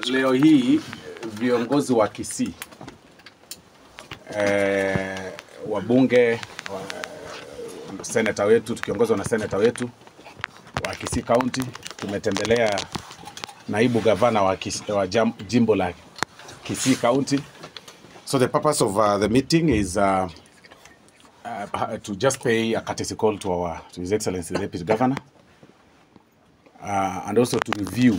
Leo hii viongozi wa Kisii, wabunge, seneta wetu, tukiongozwa na seneta wetu wa Kisii County, tumetembelea naibu gavana wa jimbo la Kisii County. So the purpose of the meeting is to just pay a courtesy call to His Excellency the Deputy Governor, and also to review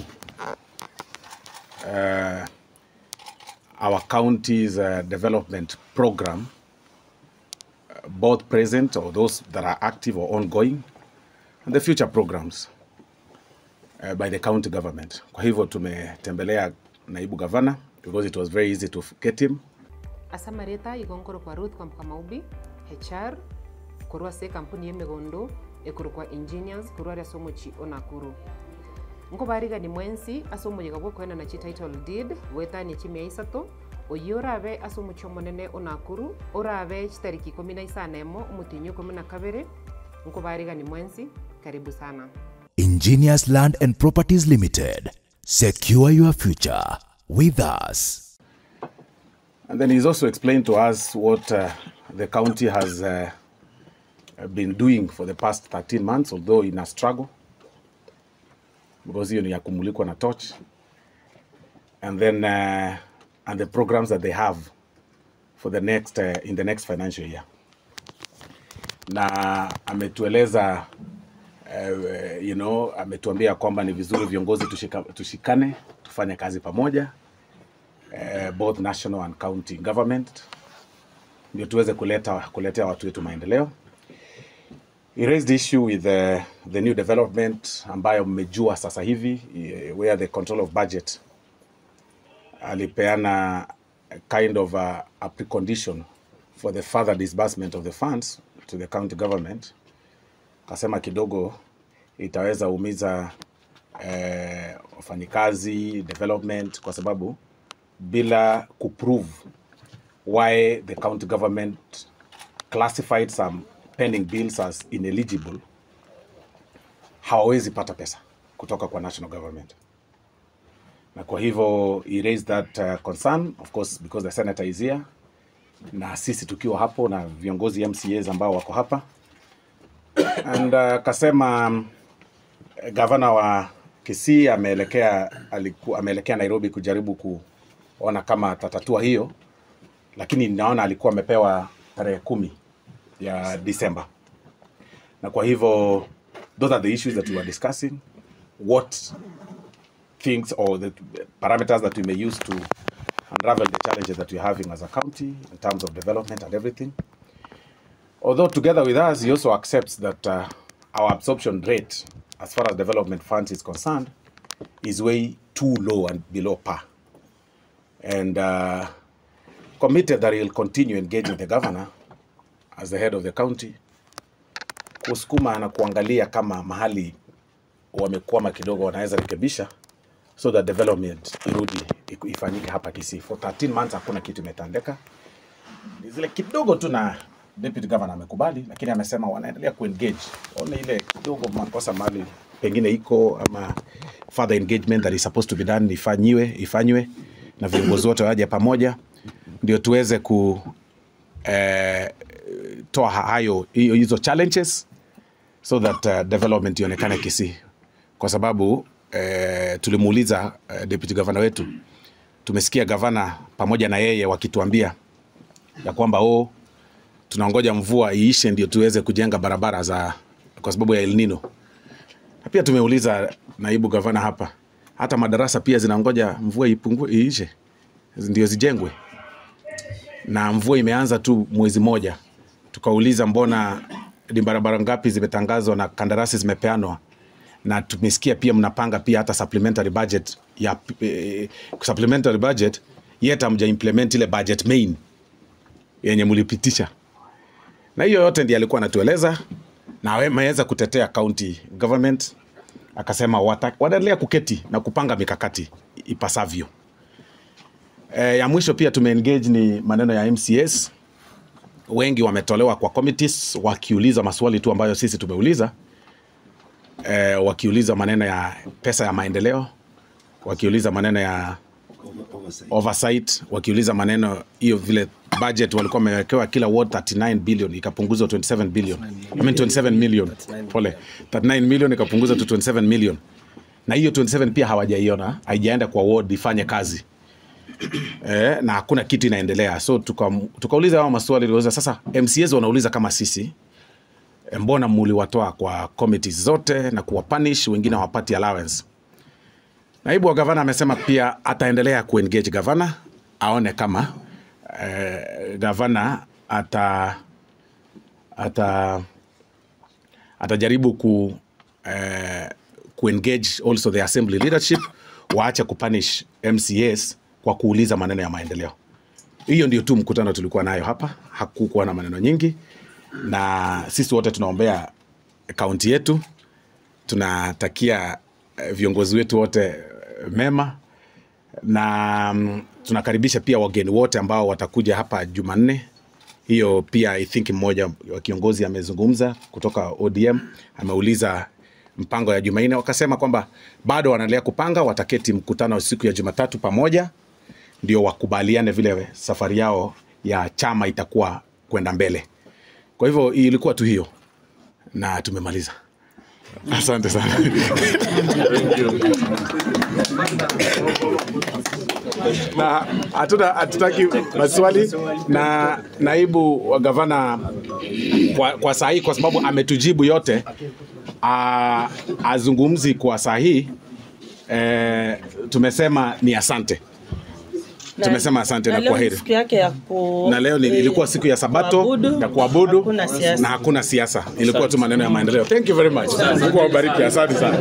our county's development program, both present or those that are active or ongoing, and the future programs by the county government. Kwa hivyo tumetembelea naibu governor because it was very easy to get him. Asamareta igonkoro kwa Ruth kwa Mkamaubi, HR, korwa se kampuni yemegondo, ekoro kwa engineers, korwa ya somochi onakuru. Nkobariga ni mwensi asomo yigabwo kwena na title deed weta ni chimia isato oyorabe asomo chomonene onakuru orabe chitariki 15 umutinyo 12. Nkobariga ni mwensi, karibu sana. Ingenious Land and Properties Limited. Secure your future with us. And then he's also explained to us what the county has been doing for the past 13 months, although in a struggle, because hiyo ni ya kumulikwa na torch. And then and the programs that they have for the next in the next financial year. Na ametueleza, ametuambia kwamba ni vizuri viongozi tushikane, tufanye kazi pamoja, both national and county government, ndio tuweze kuletea watu wetu maendeleo. He raised the issue with the new development ambayo mmejua sasa hivi, where the control of budget alipeana kind of a precondition for the further disbursement of the funds to the county government. Kasema kidogo itaweza umiza wafanyikazi, development, kwa sababu bila kuprove why the county government classified some pending bills as ineligible, hawawezi pata pesa kutoka kwa national government. Na kwa hivyo he raised that concern, of course, because the senator is here, na sisi tukiwa hapo na viongozi MCAs ambao wako hapa. And kasema governor wa Kisii ameelekea Nairobi kujaribu kuona kama atatatua hiyo, lakini naona alikuwa amepewa tarehe 10 ya December. Na kwa hivyo those are the issues that we were discussing, what things or the parameters that we may use to unravel the challenges that we're having as a county in terms of development and everything. Although together with us, he also accepts that our absorption rate, as far as development funds is concerned, is way too low and below par. And committed that he'll continue engaging the governor as the head of the county, kusukuma na kuangalia kama mahali wamekwama kidogo wanaweza rekebisha, so that development irudi ifanyike hapa Kisii. For 13 months hakuna kitu imetendeka. Ni zile kidogo tu na deputy governor amekubali, lakini amesema wanaendelea kuengage. One ile kidogo makosa mahali pengine iko ama further engagement that is supposed to be done ifanywe na viongozi wote waje pamoja ndio tuweze ku toa hayo hizo challenges so that development ionekane Kisii. Kwa sababu tulimuuliza deputy governor wetu, tumesikia governor pamoja na yeye wakituambia ya kwamba tunaongoja mvua iishe ndio tuweze kujenga barabara za kwa sababu ya El Nino. Na pia tumeuliza naibu governor hapa, hata madarasa pia zinaongoja mvua ipungue iishe ndio zijengwe. Na mvua imeanza tu mwezi moja. Tukauliza mbona ni barabara ngapi zimetangazwa na kandarasi zimepeanwa, na tumesikia pia mnapanga pia hata supplementary budget ya supplementary budget, yet hamja implement ile budget main yenye mlipitisha. Na hiyo yote ndiye alikuwa anatueleza, na ameweza kutetea county government, akasema wataendelea kuketi na kupanga mikakati ipasavyo. Ya mwisho pia tumeengage ni maneno ya MCS. Wengi wametolewa kwa committees wakiuliza maswali tu ambayo sisi tumeuliza, wakiuliza maneno ya pesa ya maendeleo, wakiuliza maneno ya oversight, wakiuliza maneno hiyo vile budget walikuwa wamewekewa kila ward 39 billion ikapunguzwa 27 billion. I mean 27 million. Pole. 39 million ikapunguzwa to 27 million. Na hiyo 27 pia hawajaiona, haijaenda kwa ward ifanye kazi. Na hakuna kitu inaendelea. So tukauliza hao maswali, tuliuliza sasa MCAs wanauliza kama sisi, mbona mliwatoa kwa committees zote na kuwa punish, wengine hawapati allowance. Naibu wa gavana amesema pia ataendelea kuengage gavana, aone kama gavana atajaribu kuengage also the assembly leadership, waache kupunish MCAs kwa kuuliza maneno ya maendeleo. Hiyo ndio tu mkutano tulikuwa nayo hapa, hakukuwa na maneno nyingi, na sisi wote tunaombea kaunti yetu, tunatakia viongozi wetu wote mema, na tunakaribisha pia wageni wote ambao watakuja hapa Jumanne. Hiyo pia I think mmoja wa kiongozi amezungumza kutoka ODM, ameuliza mpango ya Jumanne, wakasema kwamba bado wanaendelea kupanga, wataketi mkutano siku ya Jumatatu pamoja ndio wakubaliane vile safari yao ya chama itakuwa kwenda mbele. Kwa hivyo ilikuwa tu hiyo na tumemaliza. Asante sana. Na hatutaki maswali, na naibu wa gavana kwa saa hii, kwa sababu ametujibu yote, azungumzi kwa saa hii, tumesema ni asante. Tumesema asante na kwaheri. Na leo ilikuwa siku ya Sabato ya kuabudu na hakuna siasa. Ilikuwa tu maneno ya maendeleo. Thank you very much. Mungu awabariki. Asante sana.